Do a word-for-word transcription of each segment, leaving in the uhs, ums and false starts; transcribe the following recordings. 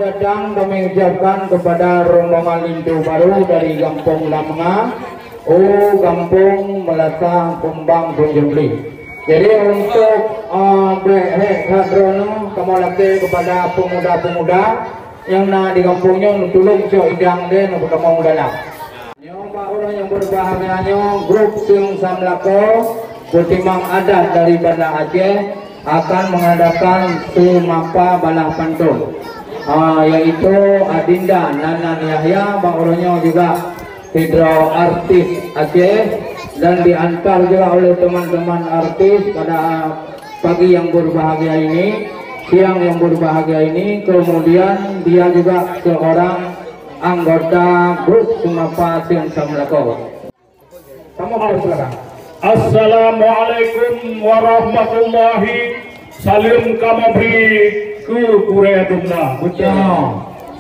Sedang kami ucapkan kepada rombongan linto baru dari Gampông Lamnga, u Gampông Meulasa Kumbang Punjambli. Jadi untuk, eh, bèk hék that droeneuh kamoe lakèe kepada pemuda-pemuda nyang na di gampông nyoe, neutulông cok idang deh neupeutamong dalam. Nyoe bak uroe nyang berbahagia nyoe, grup Siung Samlakoe, peutimang adat dari Banda Aceh, akan mengadakan seumapa balah pantun, ah, yaitu Adinda Nanan Yahya, bak uroe nyoe juga sidroe artis Aceh, dan diantar juga oleh teman-teman artis pada pagi yang berbahagia ini, siang yang berbahagia ini, kemudian dia juga seorang anggota grup Seumapa Siang Samlakoe. Kamoe, silakan. Assalamualaikum warahmatullahi. Saleuem kamoe bri keu gurèe dumna. Beutôi.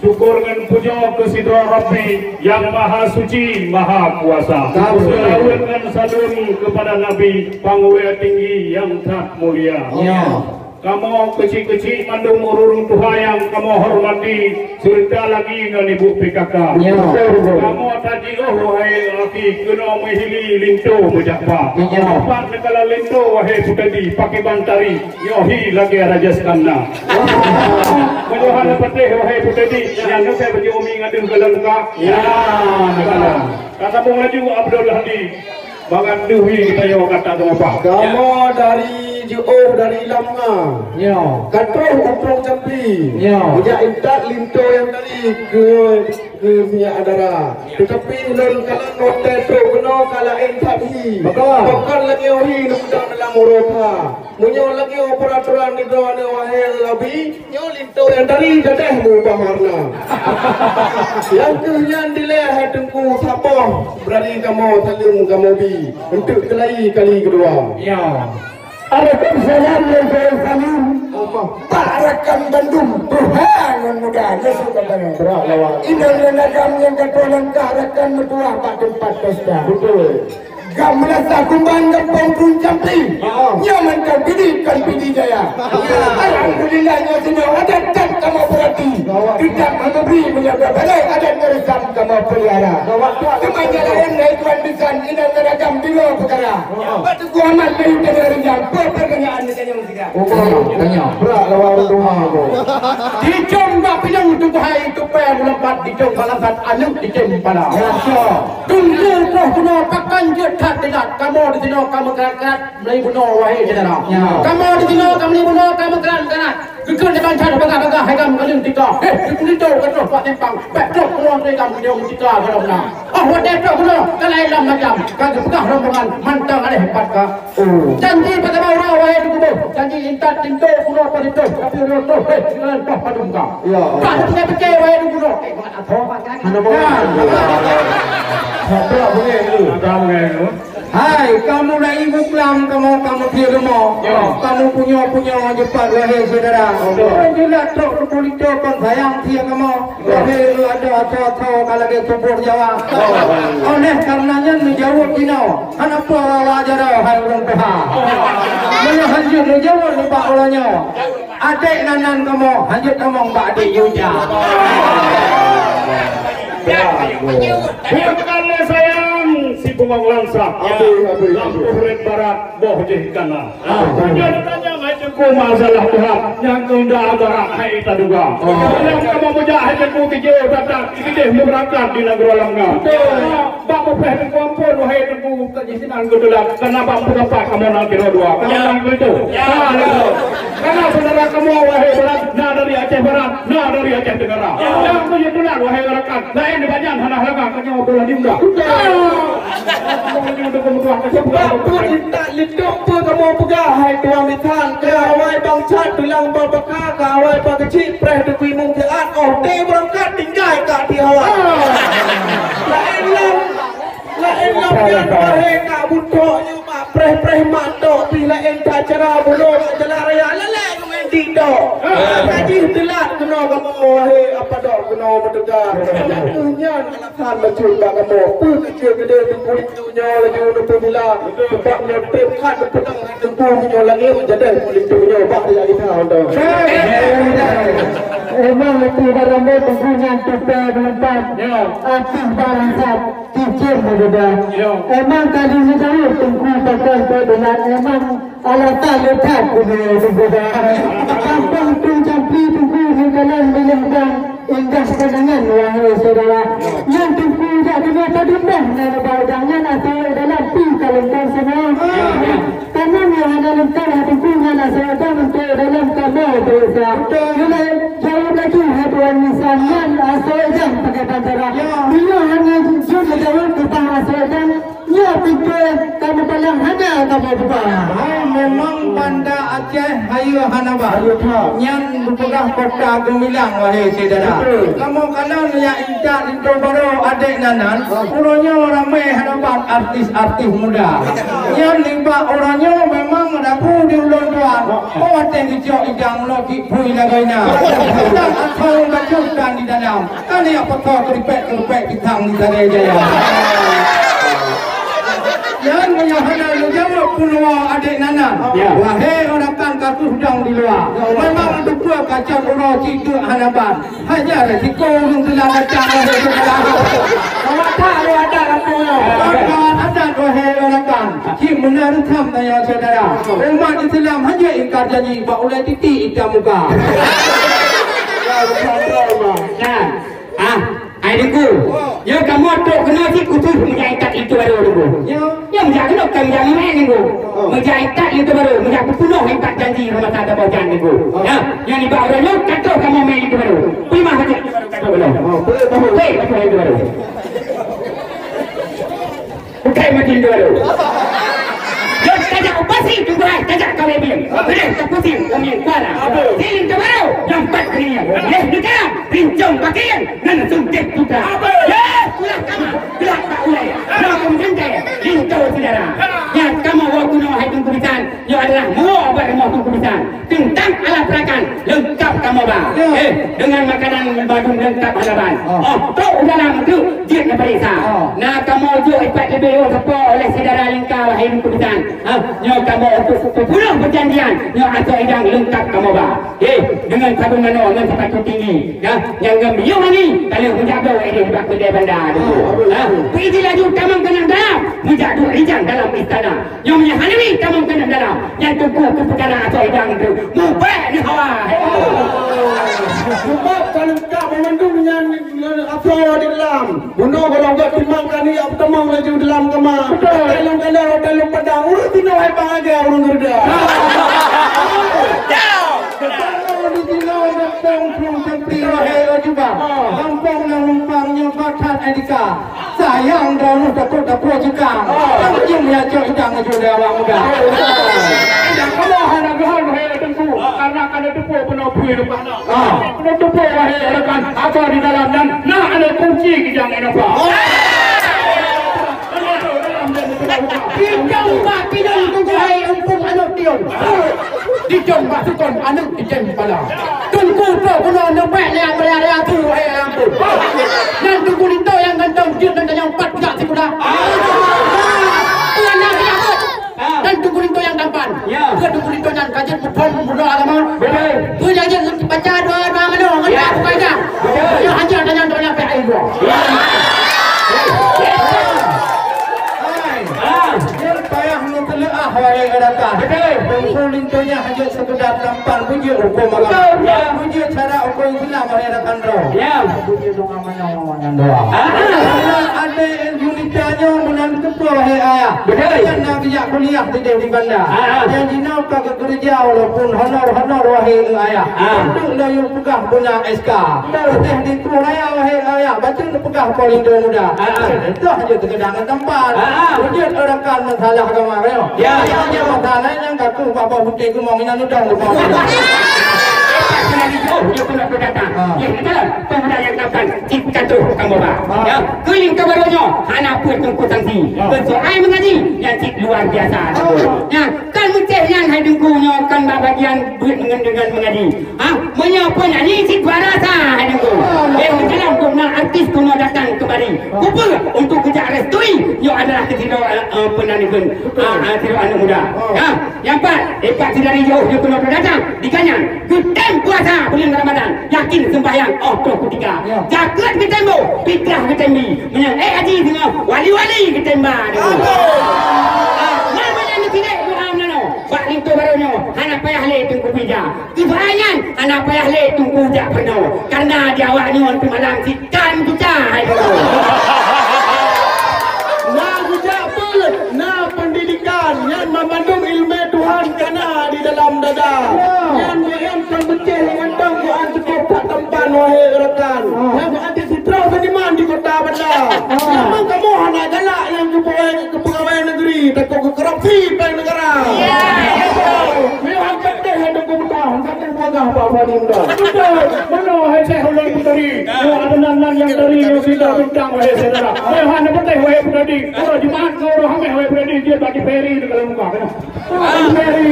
Syukur ngon pujoe keu sidroe Rabbi nyang Maha Suci, Maha Kuasa. Beutôi. Seulaweuet ngon saleuem keupada Nabi, panggurèe tinggi nyang that mulia. Ya. Kamoe keuchik-keuchik mandum ureueng tuha nyang kamoe hormati, seureuta lagi ngon ibu P K K. Ya. Kamoe tajiôh, wahai laki, keunoe meuhili linto meujak ba. Ya. Pat neukalon linto, wahai Putedi, pakriban tari, nyoe hi lagèe Raja Skanda. Meunyoe hana patéh, wahai Putedi, nyan neukalon baju umi ngadeuh galon ka. Ya. Ka sambông laju Abdul Hadi. Bangat deuh hi geutanyoe gata teumapa. Kamoe dari jiôh dari Lamnga. Nyoe. Ka troh u Pông Jampi. Nyoe. Meujak intat linto nyang tadi keu, keu sinyak dara. Teutapi lôn kalon watèe trok keunoe ka laén that hi. Beutôi. Pakon lagèe hi neumudang dalam uroe pha. Meunyoe lagèe peuraturan di droeneuh, wahai Rabbi, nyoe linto nyang tadi gadoh meubah warna. Nyang keuh nyan dilèe hai Teungku saboh, beurani kamoe saleuem kamoe bi, eunteuk keulayi kali keudua. Ya. Alaikum salam, alaikum salam. Apa? Bak rakan bandum, tuha ngon muda, lesu ka bangai. Berat lawan. Inong ngon agam nyang ka tuan langkah rakan meutuah bak teumpat pesta. Beutôi. Gam Meulasa Kumbang gampông Pun Jampi. Ha. Nyoe mantong Pidie kon Pidie Jaya. Ya. Alhamdulillah, nyoe sinyoe adat that kamoe peurati. Gawat. Kitab meubri meunyoe balèe adat ngon reusam kamoe peulihara. Gawat, gawat. Teuma nyang laén hai tuan bisan inong ngon agam deungoe peukara. Ha. Bak Teungku Ahmad Meyuh Tanyoe Rinjang, peue peurtanyaan geutanyoe siga? Oh, tanya. Brat lawan ureueng tuha, boh. Dicong bak pinong tuboh hai tupèe meulompat, dicong bak langsat aneuk dicém pala. Ya, sure. Teungku troh bunoe pakon jeuet that teulat, kamoe disinoe ka meukarat-karat meulai bunoe, wahai syedara. Ya. Kamoe disinoe ka meulai bunoe ka meukarat-karat. Geukheun lé bansa bagaih-bagaih hai gam kaleueng tika. Heh, di Pulito ka troh bak simpang. Bèk troh keuluwa lé gam meunyoe meutika golom na. Ah, watèe troh bunoe ka laén lam macam. Ka geupeugah rombongan mantong alèh pat ka. Oh. Janji bak saboh uroe, wahai Teungku Boh. Janji intat linto bunoe padum troh, tapi uroe troh, heh, tinggai troh padum ka. Ya. Bah pike-pike, wahai Teungku Boh. Eh, hana boh. Nah. Hana boh. Hai, kamoe lai buklam, kamoe, kamoe pih rumoh. Ya. Kamoe punyo-punyo jeupat, wahai syedara. Ya. Ureueng jeulat trok Teungku Lintô kon sayang sie kamoe. Ya. Wahai lôn adoe atho-atho ka lagèe tuboh Jawa. Ya. Oleh karena nyan neujaweueb jinoe, hana peue wawa jaroe hai ureueng tuha. Ya. Meunyoe hanjeuet neujaweueb nibak uroe nyoe. Adék Nanan kamoe hanjeuet tamong bak adék Yuja. Bukan lé sayang si bungong langsat. Habis, habis, habis. Lampu red barat, boh jih kanan. Ah. Tujuan ditanya hai Teungku masalah Tuhan, nyang tunda barat hai taduga. Ah. Dalam kamoe meujak hai Teungku tijeu datang, idéh meubeurangkat di nanggroe Lamnga. Betul. Bak mupreh Teungku ampôn, wahai Teungku, ka jih sinan geuteulat, karena bak mupreh kamoe nang kiro dua, kamoe nang keulitu. Ya. Ha, betul. Karena saudara kamoe, wahai Barat, na dari Aceh Barat, na dari Aceh Tenggara. Ya. Nyang keuh jiteulat, wahai rakan, laén nibak nyan hana halangan, ka nyoe beulah diunda. Betul. Kamoe laju dukung tuan, kasih. Sebab pun intat linto peue kamoe peugah, hai tuan bisan, keu awai bansa tulang babaka, keu awai bak keuchik preh teupui mungkiat, oh, teuh beurangkat tinggai ka di awai. Ah. Laén lam Laén lam nyan, wahé ka beutrok nyoe bak preh-preh matok pih laén that cara bunoe bak jalan raya lalé geumain TikTok. Ka jih teulat keunoe kamoe, wahé apa dok keunoe meuteuka. Nyan alasan bacut bak kamoe. Peue keuceue keudeh Teungku Lintô nyoe laju neupeubila. Sebab nyoe trép that neupeudong Teungku nyoe langét jadeh Teungku Lintô nyoe bak raya kita. Emang leupie barang bèe Teungku nyan tupe meulumpat. Ya. Ateuh barang sat cicém meududa. Ya. Emang ka lheueh neujaweueb Teungku pakon keu deulat. Emang alasan le that keunoe Teungku dah. Gampông tu jampi Teungku ngon kalon biléh bang indah pandangan, wahai syedara. Nyan Teungku jak keunoe padum dah na bak udang nyan asoe dalam pi ka lengkong seunang. Ya, ya. Tanam nyang hana lengkong hati ku nyan asoe udang untuk dalam kamoe bangsa. Betul. Mulai jaweueb laju hai tuan Nisan nyan asoe udang pakai pantara. Ya. Bila hana jujur jaweueb teuntang asoe udang, nyoe pintoe kamoe palang hana kamoe buka. Hai, memang Banda Aceh hayeue hana bah. Hayeue that. Nyan geupeugah kota geumilang, wahai syedara. Betul. Kamoe kalon jak intat linto barô adék nan, uroe nyoe ramé hana ban artis-artis muda. Nyan nibak uroe nyoe memang rabu di ulôn tuan. Oh, watèe geucok idang lôn cit phui lagèe nyan. Idang athong bacut dan di dalam. Kan jak peutoe keuripèk-keuripèk pisang di Sare Jaya. Nyan meunyoe hana neujaweueb peunoe adék nan. Ya. Wahé ureueng rakan ka keuh dong di luwa. Memang beutôi kacau uroe cit deuk hana ban. Hanya resiko ureueng teulat datang lagèe tu dalam. Awak tak ada adat apa. Adat wahé ureueng rakan. Cit meunan reusam tanya syedara. Umat Islam hanya ingkar janji bak ulèe titik itam muka. Ya, betul, betul, Bang. Nah, ah, hai Teungku. Nyoe kamoe trok keunoe cit khusus meujak intat linto barô, Teungku. Ya. Nyoe meujak keunoe, bukan meujak meumaén, Teungku. Oh. Meujak intat linto barô, meujak peupeunoh intat janji masa tabôh jan, Teungku. Oh. Ya, nyoe nibak uroe nyoe ka trok kamoe mé linto barô. Peue mah hajat linto barô ka trok keunoe. Oh, betul, betul. Hei, betul linto barô. Bukan mati linto barô. Jom tajak u pasi, Teungku hai, tajak kawé bieng. Beudôh tapusing, umieng kuala. Siling linto barô, nyang pat keunoe. Lheuh neukalon, rincong pakaian, ngon suntet putra. Ya, ulah kama, geulak bak ulèe. Droe keumeudantèe, linto syedara. Nyan kamoe woe keunoe hai Teungku bisan, nyoe adalah meuwoe bak rumoh Teungku bisan. Teuntang alat perakan leungkap kamoe ba. Ya. Eh, deungon makanan badum leungkap hana ban. Oh. Oh, trok u dalam treuk jeuet neupareksa. Oh. Na kamoe jok ipat leubeh oh sapo oleh syedara lingka wahai Teungku bisan. Ha, nyoe kamoe untuk peupunoh peujanjian, nyoe asoe idang leungkap kamoe ba. Eh, deungon sabong nanoe, ngon sepatu tinggi. Ya, nyang ngon miyueb wangi, ka lheueh meujak bloe idéh bak keudè banda tu. Oh, betul. Ha, peuizin laju tamong keunan dalam, meujak duek rijang dalam istana. Nyoe meunyo hana mi tamong keunan dalam, nyan Teungku keu peukara asoe idang tu. Mubèk ni hawa. Sebab ka leungkap banmandum nyan asoe di dalam. Bunoe golom gèt timang kani ap tamong laju dalam kama. Betul. Hotel lôn kala, hotel lôn padang. Ureueng sinoe hai bang agam ureueng geureuda. Betul. Di sinoe ada pong plueng sempit. Hai laju bang. Gampông nyang numpang nyoe bakat etika. Sayang droeneuh takot dapur jikang. Oh. Kan jeuem ya cok idang aju lé awak muda. Oh, betul. Idang kamoe hana geuhon, hai Teungku, karena ka neuteupeue bunoe pui rupa na. Ah. Neuteupeue, wahai rakan, apa di dalam nyan na aneuk kunci kijang inapa. Oh. Kijang bak kijang Teungku hai umpung aneuk tiong. Dijong bak sukon aneuk dijeng pala. Teungku trok bunoe neubèk lé raya-raya tu, eh, ampôn. Nan Teungku Linto nyang gantong jeuet nan tanyong pat pijak sikula. Ah. Tuan nyang pijak kot. Ah. Dan Teungku Linto nyang tampan. Ya. Bukan Teungku Linto nyang ka jeuet muphom bunoe agama. Betul. Tu nyang jeuet baca doa, doa manoe ngon, ya, bukan nyang. Betul. Nyang ajar tanyong doa nyang pihak air dua. Ya. Hai. Ah. Nyan payah meuteuleua, wahai rakan. Betul. Teungku Linto nyan hana sekedar tampan, beujeuet hukôm agama. Betul, ya. Beujeuet cara hukôm Islam, wahai rakan droe. Ya. Beujeuet doa manoe ngon doa. Ah. Karena adé Yunita nyoe meunan teupeue, wahai ayah. Betul. Nyan na geujak kuliah sidéh di banda. Ah. Nyang jinoe ka geukeureuja walaupun honor-honor, wahai ayah. Ah. Untuk lôn peugah beuna S K. Betul. Sidéh di Krueng Raya, wahai ayah. Bacut peugah Po Linto Muda. Ah, ah. Contoh je teukeudang ngon tampan. Ah, ah. Beujeuet rakan masalah agama, ya. Ya. Hanya masalah nyang ka keuh bak bawah putih keumong inan udang keumong. Apa sebenarnya? Oh, dia pun nak datang. Ah. Ya, betul. Pemuda nyang tampan, cit ka troh kamoe ba. Ah. Ya, keulieng ka baroe nyoe, hana peue Teungku sangsi. Ah. Keu soai meungaji, nyang cit luar biasa. Ah. Ya, kan meucéh nyan hai Teungku nyoe kan bak bagian beuet ngon deungon meungaji. Ha, meunyoe peunyanyi cit dua rasa hai Teungku. Eh, dalam pun Nah, artis keunoe datang keumari. Kupeue untuk geujak restui, nyoe adalah keusidroe, eh, eh, peunandeuen, ah, ah, sidroe aneuk muda. Ya, nyang pat, eh, pat sidari jiôh nyoe keunoe datang, dikanyang, geutem puasa buleuen Ramadhan, yakin seumbahyang 'oh troh kutika. Jakeuet geutem boh, fitrah geutem bi. Meunyoe, eh, haji singoh, wali-wali geutem ba. Ah, na meunyoe neusidék doa meunanoe, bak linto barô nyoe, hana payah lé Teungku Bija. Keubanyan hana payah lé Teungku jak peurunoe, kareuna di awak nyoe teumalam sikan buta hai guru. Na geujak beuet, na pendidikan, nyan banmandum ileumèe Tuhan ka na di dalam dada. Nyan meu'en kon beucéh nyang mantong Quran cukôp that tampan, wahé rakan. Nyan meu'en cit sidroe seniman di Kota Banda. Nyan kamoe hana galak nyang keu pegawai, keu pegawai negeri, takot keu korupsi péng negara. Meu'en patéh hai Teungku Muda, han patéh peugah bak Fahri Muda. Beutôi, meunoe hai Syekh Ulôn Puteri. Nyoe adonan nan nyang tari nyoe sidroe bintang, wahé syedara. Meu'en hana patéh, wahé Puteri. Uroe Jumat ngon uroe Hamèh, wahé Puteri, jeuet bak Ji Ferry di dalam muka. Keunoe Ji Ferry,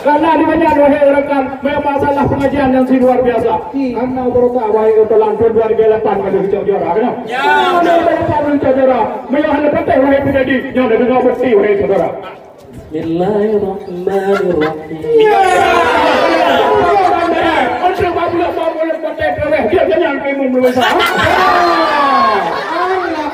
karena di banyak, wahé rakan, memang masalah pengajian yang si luar biasa. Karena barokah, wahé Utolan, tahun dua ribu lapan ka lheueh cok juara, keunoe. Dua ribu lapan lheueh cok juara. Meu'en hana patéh, wahé Puteri. Nyoe deungoe bukti, wahé syedara. Bismillahirrahmanirrahim. Ya! Untuk babulek-babulek kote teuréh, dia kenyang timun Malaysia.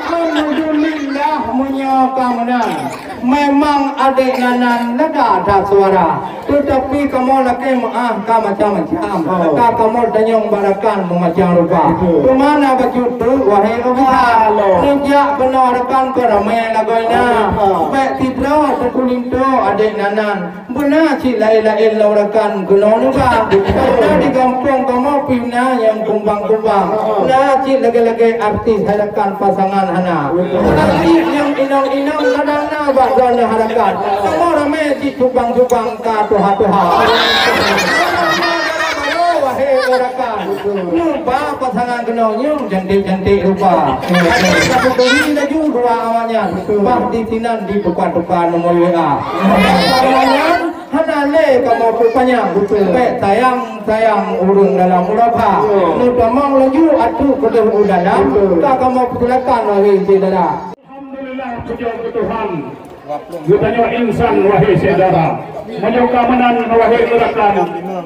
Alhamdulillah, meunyoe ka meunan. Memang adék Nanan lagak that suara. Teutapi kamoe lakée meu'ah ka macam-macam. Oh. Ka kamoe tanyong bak rakan meumacam rupa. Betul. Keu mana bacut tu, wahé Obita? Halo. Neujak keunoe rakan keu ramé lagoina. Oh. Bèk sidroe teukulinto adék Nanan. Beuna cit laén-laén lom rakan keunoe neuba. Karena di gampông kamoe pih na nyang kumbang-kumbang. Na cit lagèe-lagèe artis hai rakan pasangan hana. Na cit nyang inong-inong kadang na bak droeneuh hai rakan. Kamoe ramé cit cubang-cubang ka tuha-tuha. Wahé rakan, neuba pasangan keunoe nyang cantik-cantik rupa. Ada satu kali laju dua awaknyan. Bah di sinan ditukar-tukar nomor W A. Awaknyan Hana lé kamoe peupanyang. Betul. Bèk sayang-sayang ureueng dalam murabha. Ya. Neutamong laju atu keudeh u dalam. Betul. Ka kamoe peusilakan, wahé syedara. Alhamdulillah, pujoe keu Tuhan. Geutanyoe insan, wahé syedara. Meunyoe ka meunan, wahé rakan,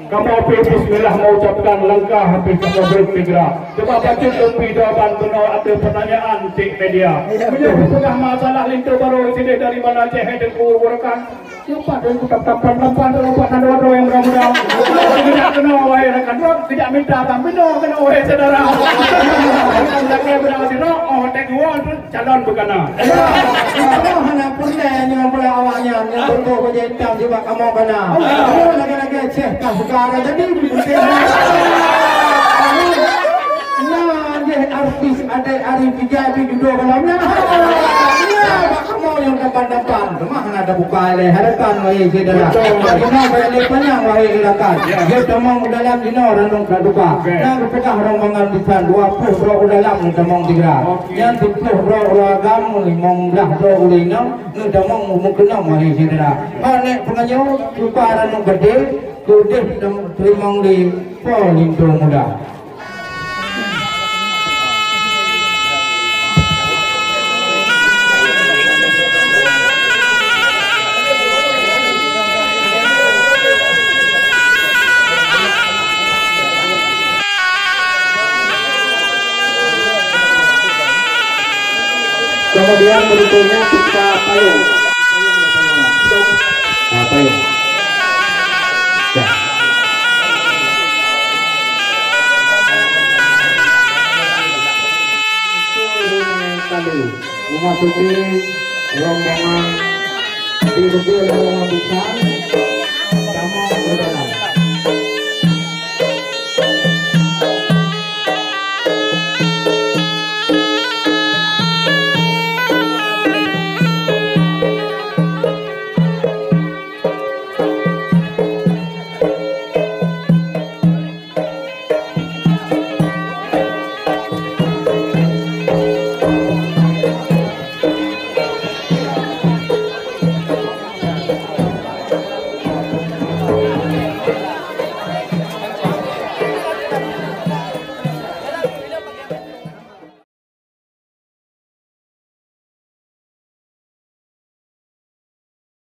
kamoe pih bismillah meuucapkan langkah pih kamoe beuet sigra. Cuba bacut lôn bri jawaban keunoe ateueh peutanyaan cik media. Meunyoe peugah masalah linto barô sideh dari banda cehé teungku rakan. Nyoe pat lôn kutap-tap, tap-tap, tap-tap, tap-tap, tap-tap, tap-tap, tap-tap. Geujak keunoe, wahé rakan, geujak minta bang, binoe keunoe, wahé syedara. Lakée beurangkat sidroe, oh, tek dua tu calon beukana. Ya, kamoe hana peureulée nyoe bak awaknyan nyang beutôi bajée itam jibak kamoe kana. Kamoe lagée-lagée Syekh ka seukara jadi. Nah, jih artis adék Ari Tijak di dudoe malam nyan. Nah, bak kamoe nyang tampan-tampan. Teuma hana tabuka ilée hadapan, wahé syedara. Betul. Bak jinoe bak ilée panyang, wahé rakan. Ya. Jeuet tamong u dalam jinoe ranub ka teuka. Oke. Nyang geupeugah rombongan bisan dua ploh droe u dalam neutamong sigra. Oke. Nyang siploh droe ureueng agam, limong blaih droe ureueng inong neutamong meukeunong, wahé syedara. Hana peunganyoe, cupa ranub geude, keudeh teurimong lé Po Linto Muda. Kemudian berikutnya kita payung. Nah, payung. Ya. Itu kali memasuki rombongan, di rombongan besar, sama saudara.